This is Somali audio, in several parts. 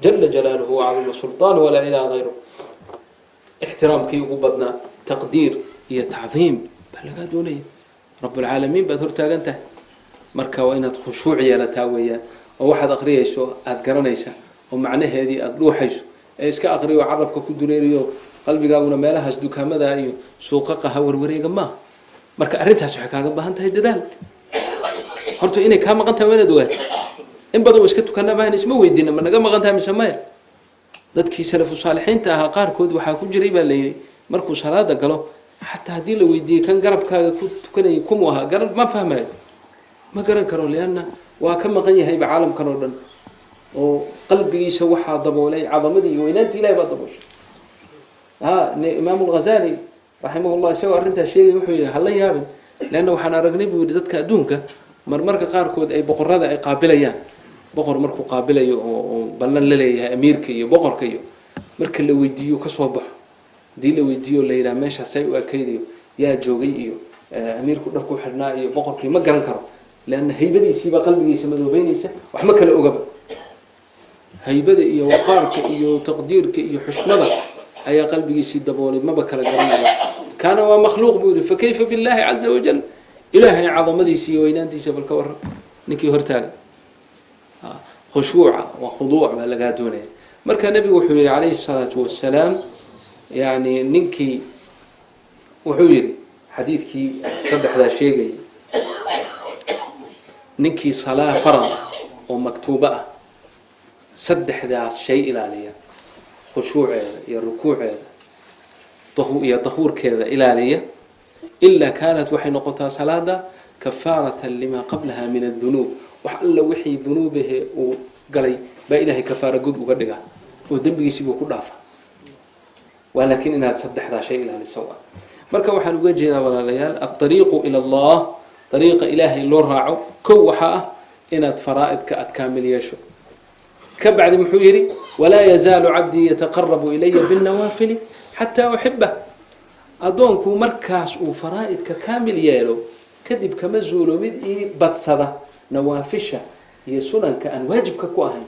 Jala jalaaluhu wacaduma sulطaan, walaa ilaha hayru. Ixtiraamkii ugu badnaa, taqdiir iyo tacdiim baa lagaa doonaya. Rabbulcaalamiin baad hortaagan tahay. Marka waa inaad khushuuc yeelataa weeyaan, oo waxaad aqriyayso aada garanaysa oo macnaheedii aada dhuuxayso, ee iska aqriyo carabka ku dureeriyo, qalbigaaguna meelahaas dukaamada iyo suuqaqa ha warwareega maaha. Marka arrintaas waxay kaaga baahan tahay dadaal. Horta inay kaa maqan tahay waa inaad ogaato. In badan wa iska tukanaa baan isma weydiina ma naga maqan tahay mise maya. Dadkii salafu saalixiinta ahaa qaarkood waxaa ku jiray baa la yidhi, markuu salaada galo, xataa haddii la weydiiyey kan garabkaaga ku tukanayay kumu ahaa, garan ma fahmayo, ma garan karo, lianna waa ka maqan yahayba caalamkan oo dhan, oo qalbigiisa waxaa daboolay cadamadii iyo weynaantii Ilahay baa dabooshay. Ha, Imaam Alghazali raximah llah isagoo arrintaa sheegay wuxuu yihi: "Hala yaabin, leanna waxaan aragnay," buu yihi, "dadka adduunka marmarka qaarkood ay boqorada ay qaabilayaan. Boqor markuu qaabilayo oo ballan la leeyahay amiirka iyo boqorka, iyo marka la weydiiyo kasoo baxo, haddii la weydiiyo la yidhaha meeshaasay u ekaydayo, yaa joogay iyo amiirku dharku xidhnaa iyo boqorkii, ma garan karo, leanna haybadiisiibaa qalbigiisa madoobeynaysa, wax ma kala ogaba. Haybada iyo waqaarka iyo taqdiirka iyo xushmada ayaa qalbigiisii daboolay, maba kala garanayo. Kaana waa makhluuq," buu yihi. "Fakayfa billahi caza wajal? Ilaahay cadamadiisa iyo weynaantiisa bal ka waran ninkii hortaaga." Khushuuca waa khuduuc baa lagaa doonaya. Marka nebigu wuxuu yihi calayhi الsalaatu wasalaam, yani ninkii wuxuu yihi xadiidkii saddexdaa sheegayay, ninkii salaa farad ah oo maktuubo ah saddexdaas shay ilaaliya, khushuuceeda iyo rukuuceeda iyo dahuurkeeda ilaaliya, ilaa kaanat, waxay noqotaa salaada, kafaaratan lima qablaha min addunuub. Wax alla wixii dunuubahe uu galay baa Ilahay kafaara gud uga dhiga oo dembigiisii buu ku dhaafa. Waa laakiin inaad saddexdaa shay ilaalisa. Waa marka waxaan uga jeedaa, walaalayaal, alطariiqu ila Allah, dariiqa Ilaahay loo raaco, kow waxaa ah inaad faraa'idka aad kaamil yeesho. Ka bacdi muxuu yidhi? "Walaa yazaalu cabdii yataqarabu ilaya binnawaafili xataa uxibah." Addoonku markaas uu faraa'idka kaamil yeelo kadib, kama zuulo mid ii badsada nawaafisha iyo sunanka aan waajibka ku ahayn,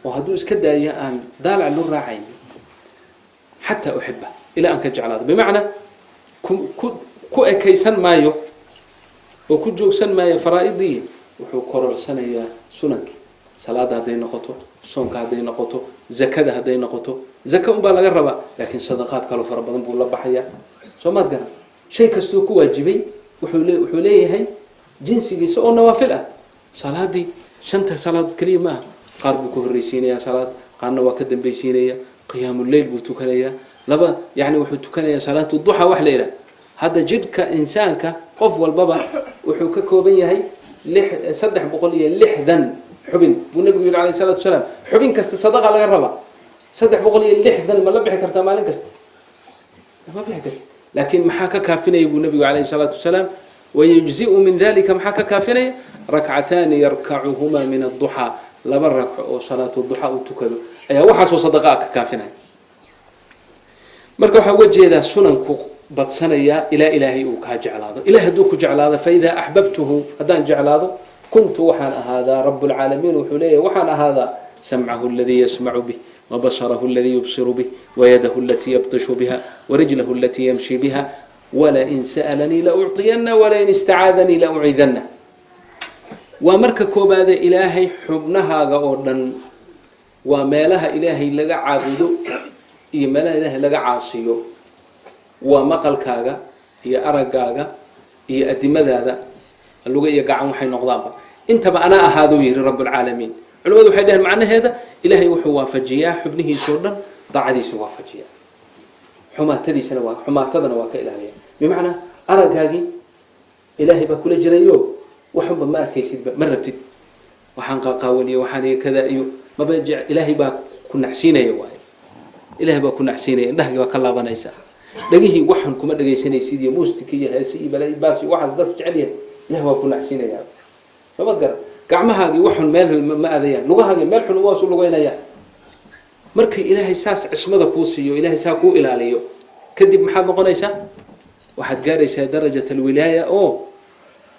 oo hadduu iska daayo aan daalac loo raacayn, xataa uxiba, ilaa aan ka jeclaado. Bimacnaa ku ekaysan maayo oo ku joogsan maayo faraa'idii, wuxuu kororsanayaa sunankii. Salaadda hadday noqoto, soonka hadday noqoto, zakada hadday noqoto, zaka unbaa laga rabaa, laakiin sadaqaad kaloo fara badan buu la baxayaa. Soo maad garan? Shay kastuu ku waajibay wuxuu leeyahay jinsigiisa oo nawaafil ah. Salaadii shanta salaad keliya ma aha, qaar buu ka horreysiinayaa salaad, qaarna waa ka dambaysiinaya. Qiyaamuleyl buu tukanayaa laba, yani wuxuu tukanayaa salaatu duxa wax la yidhaha. Hadda jidhka insaanka qof walbaba wuxuu ka kooban yahay 360 xubin, buu nabigu yihi alayh salatu wasalaam. Xubin kasta sadaqa laga rabaa. 360 ma la bixi kartaa maalin kasta? Ma bixi karti. Laakiin maxaa ka kaafinaya, buu nabigu alayh salaatu wasalaam? "Wayujziu min dalika," maxaa ka kaafinaya? "Rakcataani yarkacuhuma min adduxaa." Laba ragco oo salaatu duxaa uu tukado ayaa waxaasoo sadaqaa ka kaafinaya. Marka waxaa uga jeedaa sunanku badsanayaa ilaa Ilaahay uu kaa jeclaado. Ilahay hadduu ku jeclaado, "Faidaa axbabtuhu," haddaan jeclaado, "kuntu," waxaan ahaadaa, Rabbulcaalamiin wuxuu leeyahay, "waxaan ahaadaa samcahu aladii yasmacu bih, wabasarahu aladii yubsiru bih, wayadahu alatii yabtishu biha, warijlahu alatii yamshi biha, walain sa'alanii laucطiyana, walain istacaadanii lauciidana." Waa marka koobaade, Ilaahay xubnahaaga oo dhan waa meelaha Ilaahay laga caabudo iyo meelaha Ilaahay laga caasiyo. Waa maqalkaaga iyo araggaaga iyo adimadaada, luga iyo gacan waxay noqdaanba, intaba anaa ahaadou yihi Rabbulcaalamiin. Culimadu waxay dhaheen macnaheeda, Ilaahay wuxuu waafajiyaa xubnihiisoo dhan daacadiisu waafajiyaa, xumaatadiisana waa xumaatadana waa ka ilaaliya. Bimacnaa araggaagii Ilaahay baa kula jirayo, waxunba ma arkaysidba, ma rabtid waxaan qaaqaawaniyo waxaan iyo kada iyo maba. Ilaahay baa ku nacsiinaya, waayo Ilahay baa ku nacsiinaya. Indhahagii baa ka laabanaysaa, dhegihii waxun kuma dhegaysanaysid, iyo muustika iyo heese iyo bala baas iyo waxaas dadku jecel yahay, Ilahay waa ku nacsiinaya. Soomad garan? Gacmahaagii waxun meel ma aadayaan, lugahaagii meel xun waasu lugeynayaan. Markay Ilaahay saas cismada kuu siiyo, Ilahay saa kuu ilaaliyo, kadib maxaad noqonaysaa? Waxaad gaaraysaa darajat alwilaaya, oo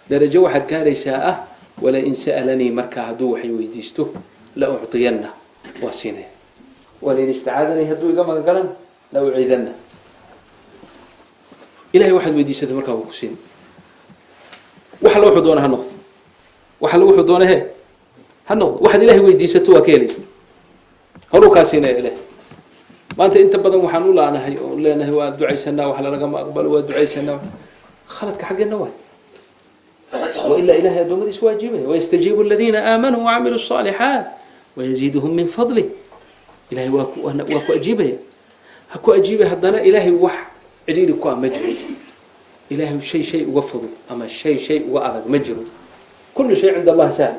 darajo waxaad gaaraysaa ah "walain sa'alanii," markaa hadduu waxay weydiisto, "la ucطiyanna," waa siinaya. Walain istacaadanii, hadduu iga magan la uciidanna. Ilahay waxaad weydiisatay markaa wuu ku siin. Wax alla wuxuu doona ha noqdo, wax alla wuxuu doona he ha noqdo, waxaad Ilahay weydiisato waa ka helaysa, horuu kaa siinaya Ilahay. Maanta inta badan waxaan u laanahay oo leenahay waa ducaysanaa, wax lalagama aqbalo, waa ducaysanaa. Khaladka xaggeena waay, wailaa Ilahay addoommadiisa waa ajiibaya. Wayastajiibu aladiina aamanuu wacamiluu الصaalixaat wayaziiduhum min fadlih. Ilahay waa ku waa ku ajiibaya, ha ku ajiibay. Haddana Ilaahay wax cidhiiri ku ah ma jiro. Ilahay shay shay uga fudud ama shay shay uga adag ma jiro. Kullu shay cinda Allahi sahl.